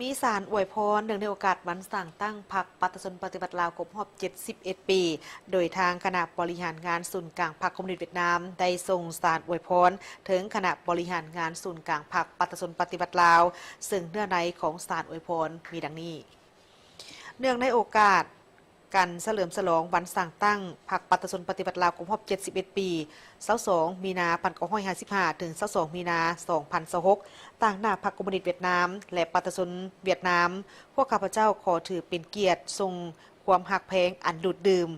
ມີສານອວຍພອນເນື່ອງໃນໂອກາດວັນສ້າງຕັ້ງພັກປະຊາຊົນປະຕິວັດລາວຄົບຮອບເຈັດສິບເອັດປີ, ໂດຍທາງຄະນະບໍລິຫານງານສູນກາງພັກຄອມມູນິດຫວຽດນາມ ໄດ້ສົ່ງສານອວຍພອນເຖິງຄະນະບໍລິຫານງານສູນກາງພັກປະຊາຊົນປະຕິວັດລາວ, ເຊິ່ງເນື້ອໃນຂອງສານອວຍພອນມີດັ່ງນີ້. ເນື່ອງໃນໂອກາດ ການສະເຫຼີມສະຫຼອງວັນສ້າງຕັ້ງພັກປະຊາຊົນປະຕິວັດລາວຄົບຮອບເຈັດສິບເອັດປີ, ຊາວສອງ ມີນາ ພັນເກົ້າຮ້ອຍຫ້າສິບຫ້າ ເຖິງ ຊາວສອງ ມີນາ ສອງພັນຊາວຫົກ, ຕາງໜ້າພັກຄອມມູນິດຫວຽດນາມ ແລະ ປະຊາຊົນຫວຽດນາມ, ພວກຂ້າພະເຈົ້າຂໍຖືເປັນກຽດສົ່ງຄວາມຮັກແພງອັນດູດດື່ມ,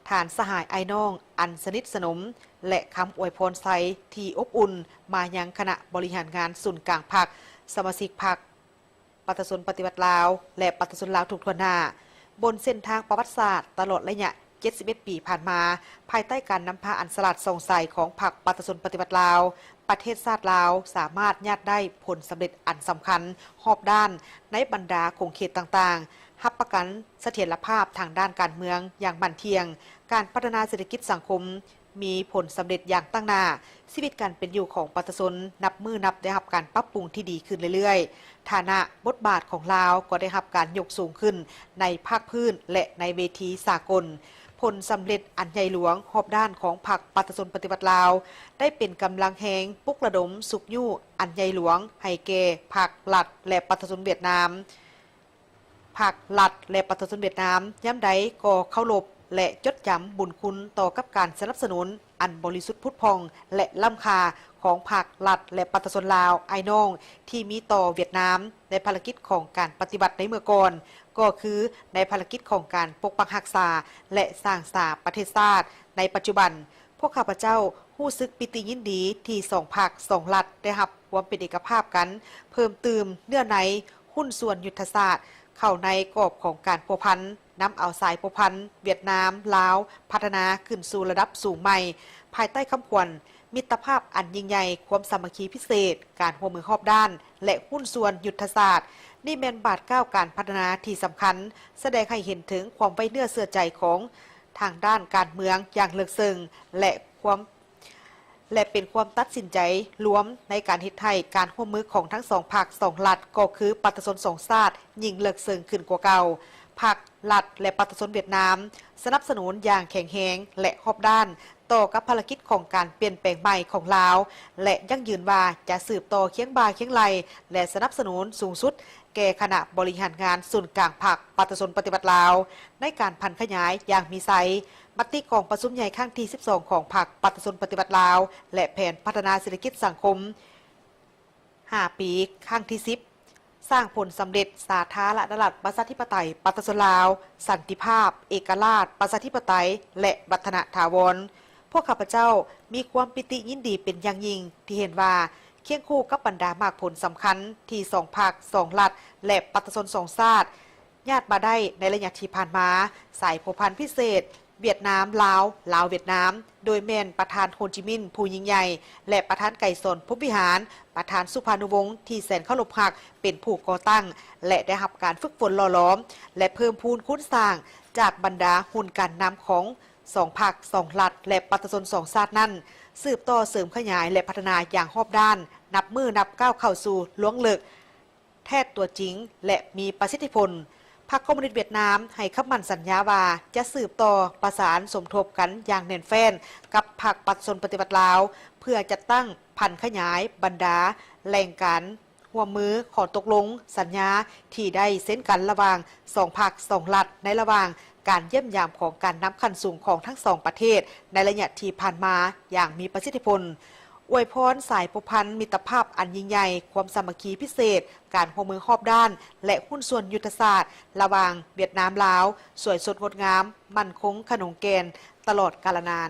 ທ່ານສະຫາຍອ້າຍນ້ອງອັນສະໜິດສະໜົມ ແລະ ຄຳອວຍພອນໄຊທີ່ອົບອຸ່ນມາຍັງຄະນະບໍລິຫານງານສູນກາງພັກ, ສະມາຊິກພັກ ປະຊາຊົນປະຕິວັດລາວ ແລະ ປະຊາຊົນລາວທຸກທົ່ວໜ້າ, ບົນເສັ້ນທາງປະຫວັດສາດຕະຫຼອດໄລຍະເຈັດສິບເອັດປີຜ່ານມາ, ພາຍໃຕ້ການນຳພາອັນສະຫຼາດສ່ອງໃສຂອງພັກປະຊາຊົນປະຕິວັດລາວ, ປະເທດຊາດລາວສາມາດຍາດໄດ້ຜົນສຳເລັດອັນສຳຄັນຮອບດ້ານໃນບັນດາຂົງເຂດຕ່າງໆ, ຮັບປະກັນສະຖຽນລະພາບທາງດ້ານການເມືອງຢ່າງໝັ້ນທ່ຽງ, ການພັດທະນາເສດຖະກິດສັງຄົມ ມີຜົນສຳເລັດຢ່າງຕັ້ງໜ້າ, ຊີວິດການເປັນຢູ່ຂອງປະຊາຊົນນັບມື້ນັບໄດ້ຮັບການປັບປຸງທີ່ດີຂຶ້ນເລື້ອຍໆ, ຖານະບົດບາດຂອງລາວກໍໄດ້ຮັບການຍົກສູງຂຶ້ນໃນພາກພື້ນ ແລະ ໃນເວທີສາກົນ. ຜົນສຳເລັດອັນໃຫຍ່ຫຼວງຮອບດ້ານຂອງພັກປະຊາຊົນປະຕິວັດລາວ ໄດ້ເປັນກຳລັງແຮງປຸກລະດົມຊຸກຍູ້ອັນໃຫຍ່ຫຼວງໃຫ້ແກ່ພັກ, ລັດ ແລະ ປະຊາຊົນຫວຽດນາມ. ພັກ, ລັດ ແລະ ປະຊາຊົນຫວຽດນາມ ຍາມໃດກໍເຄົາລົບ ແລະ ຈົດຈຳບຸນຄຸນຕໍ່ກັບການສະໜັບສະໜູນອັນບໍລິສຸດຜຸດຜ່ອງ ແລະ ລ້ຳຄ່າຂອງພັກ, ລັດ ແລະ ປະຊາຊົນລາວອ້າຍນ້ອງທີ່ມີຕໍ່ຫວຽດນາມໃນພາລະກິດຂອງການປະຕິວັດໃນເມື່ອກ່ອນ, ກໍຄືໃນພາລະກິດຂອງການປົກປັກຮັກສາ ແລະ ສ້າງສາປະເທດຊາດໃນປັດຈຸບັນ. ພວກຂ້າພະເຈົ້າຮູ້ສຶກປີຕິຍິນດີທີ່ສອງພັກ, ສອງລັດ ໄດ້ຮັບຄວາມເປັນເອກະພາບກັນເພີ່ມຕື່ມ, ເນື້ອໃນຫຸ້ນສ່ວນຍຸດທະສາດເຂົ້າໃນກອບຂອງການພົວພັນ, ນຳເອົາສາຍພົວພັນຫວຽດນາມ-ລາວພັດທະນາຂຶ້ນສູ່ລະດັບສູງໃໝ່, ພາຍໃຕ້ຄຳຂວັນ ມິດຕະພາບອັນຍິ່ງໃຫຍ່, ຄວາມສາມັກຄີພິເສດ, ການຮ່ວມມືຮອບດ້ານ ແລະ ຫຸ້ນສ່ວນຍຸດທະສາດ. ນີ້ແມ່ນບາດກ້າວການພັດທະນາທີ່ສຳຄັນ, ສະແດງໃຫ້ເຫັນເຖິງຄວາມໄວ້ເນື້ອເຊື່ອໃຈຂອງທາງດ້ານການເມືອງຢ່າງເລິກເຊິ່ງ ແລະ ຄວາມ ແລະ ເປັນຄວາມຕັດສິນໃຈລວມໃນການເຮັດໃຫ້ການຮ່ວມມືຂອງທັງສອງພັກ, ສອງລັດ ກໍຄືປະຊາຊົນສອງຊາດ ຍິ່ງເລິກເຊິ່ງຂຶ້ນກວ່າເກົ່າ. ພັກ, ລັດ ແລະ ປະຊາຊົນຫວຽດນາມ ສະໜັບສະໜູນຢ່າງແຂງແຮງ ແລະ ຮອບດ້ານ ຕໍ່ກັບພາລະກິດຂອງການປ່ຽນແປງໃໝ່ຂອງລາວ ແລະ ຢັ້ງຢືນວ່າຈະສືບຕໍ່ຄຽງບ່າຄຽງໄຫຼ່ ແລະ ສະໜັບສະໜູນສູງສຸດແກ່ຄະນະບໍລິຫານງານສູນກາງພັກປະຊາຊົນປະຕິວັດລາວ ໃນການຜັນຂະຫຍາຍຢ່າງມີໄຊ. ມະຕິກອງປະຊຸມໃຫຍ່ຄັ້ງທີສິບສອງຂອງພັກປະຊາຊົນປະຕິວັດລາວ ແລະ ແຜນພັດທະນາເສດຖະກິດສັງຄົມຫ້າປີ ຄັ້ງທີສິບ ສ້າງຜົນສຳເລັດ ສາທາລະນະລັດ ປະຊາທິປະໄຕ ປະຊາຊົນລາວ, ສັນຕິພາບ, ເອກະລາດ, ປະຊາທິປະໄຕ ແລະ ວັດທະນະຖາວອນ. ພວກຂ້າພະເຈົ້າມີຄວາມປີຕິຍິນດີເປັນຢ່າງຍິ່ງທີ່ເຫັນວ່າ ຄຽງຄູ່ກັບບັນດາໝາກຜົນສຳຄັນທີ່ສອງພັກ, ສອງລັດ ແລະ ປະຊາຊົນສອງຊາດ ຍາດມາໄດ້ໃນໄລຍະທີ່ຜ່ານມາ, ສາຍພົວພັນພິເສດ ຫວຽດນາມ-ລາວ, ລາວ-ຫວຽດນາມ ໂດຍແມ່ນປະທານໂຮຈິມິນຜູ້ຍິ່ງໃຫຍ່ ແລະ ປະທານໄກສອນ ພົມວິຫານ, ປະທານສຸພານຸວົງທີ່ແສນເຄົາລົບຮັກ ເປັນຜູ້ກໍ່ຕັ້ງ ແລະ ໄດ້ຮັບການຝຶກຝົນຫຼໍ່ຫຼອມ ແລະ ເພີ່ມພູນຄູນສ້າງຈາກບັນດາຮຸ່ນການນຳຂອງສອງພັກ, ສອງລັດ ແລະ ປະຊາຊົນສອງຊາດນັ້ນ ສືບຕໍ່ເສີມຂະຫຍາຍ ແລະ ພັດທະນາຢ່າງຮອບດ້ານ, ນັບມື້ນັບກ້າວເຂົ້າສູ່ລວງເລິກ ແທດຕົວຈິງ ແລະ ມີປະສິດທິຜົນ. ພັກຄອມມູນິດຫວຽດນາມໃຫ້ຄຳໝັ້ນສັນຍາວ່າຈະສືບຕໍ່ປະສານສົມທົບກັນຢ່າງແໜ້ນແຟ້ນກັບພັກປະຊາຊົນປະຕິວັດລາວ ເພື່ອຈັດຕັ້ງຜັນຂະຫຍາຍບັນດາແຫຼ່ງການຮ່ວມມື, ຂໍ້ຕົກລົງ, ສັນຍາທີ່ໄດ້ເຊັນກັນລະຫວ່າງສອງພັກ, ສອງລັດ ໃນລະຫວ່າງການຢ້ຽມຢາມຂອງການນຳຂັ້ນສູງຂອງທັງສອງປະເທດໃນໄລຍະທີ່ຜ່ານມາຢ່າງມີປະສິດທິຜົນ. ອວຍພອນສາຍພົວພັນມິດຕະພາບອັນຍິ່ງໃຫຍ່, ຄວາມສາມັກຄີພິເສດ, ການຮ່ວມມືຮອບດ້ານ ແລະ ຫຸ້ນສ່ວນຍຸດທະສາດລະຫວ່າງຫວຽດນາມ-ລາວ ສວຍສົດງົດງາມ, ໝັ້ນຄົງຂະໜົງແກ່ນຕະຫຼອດກາລະນານ.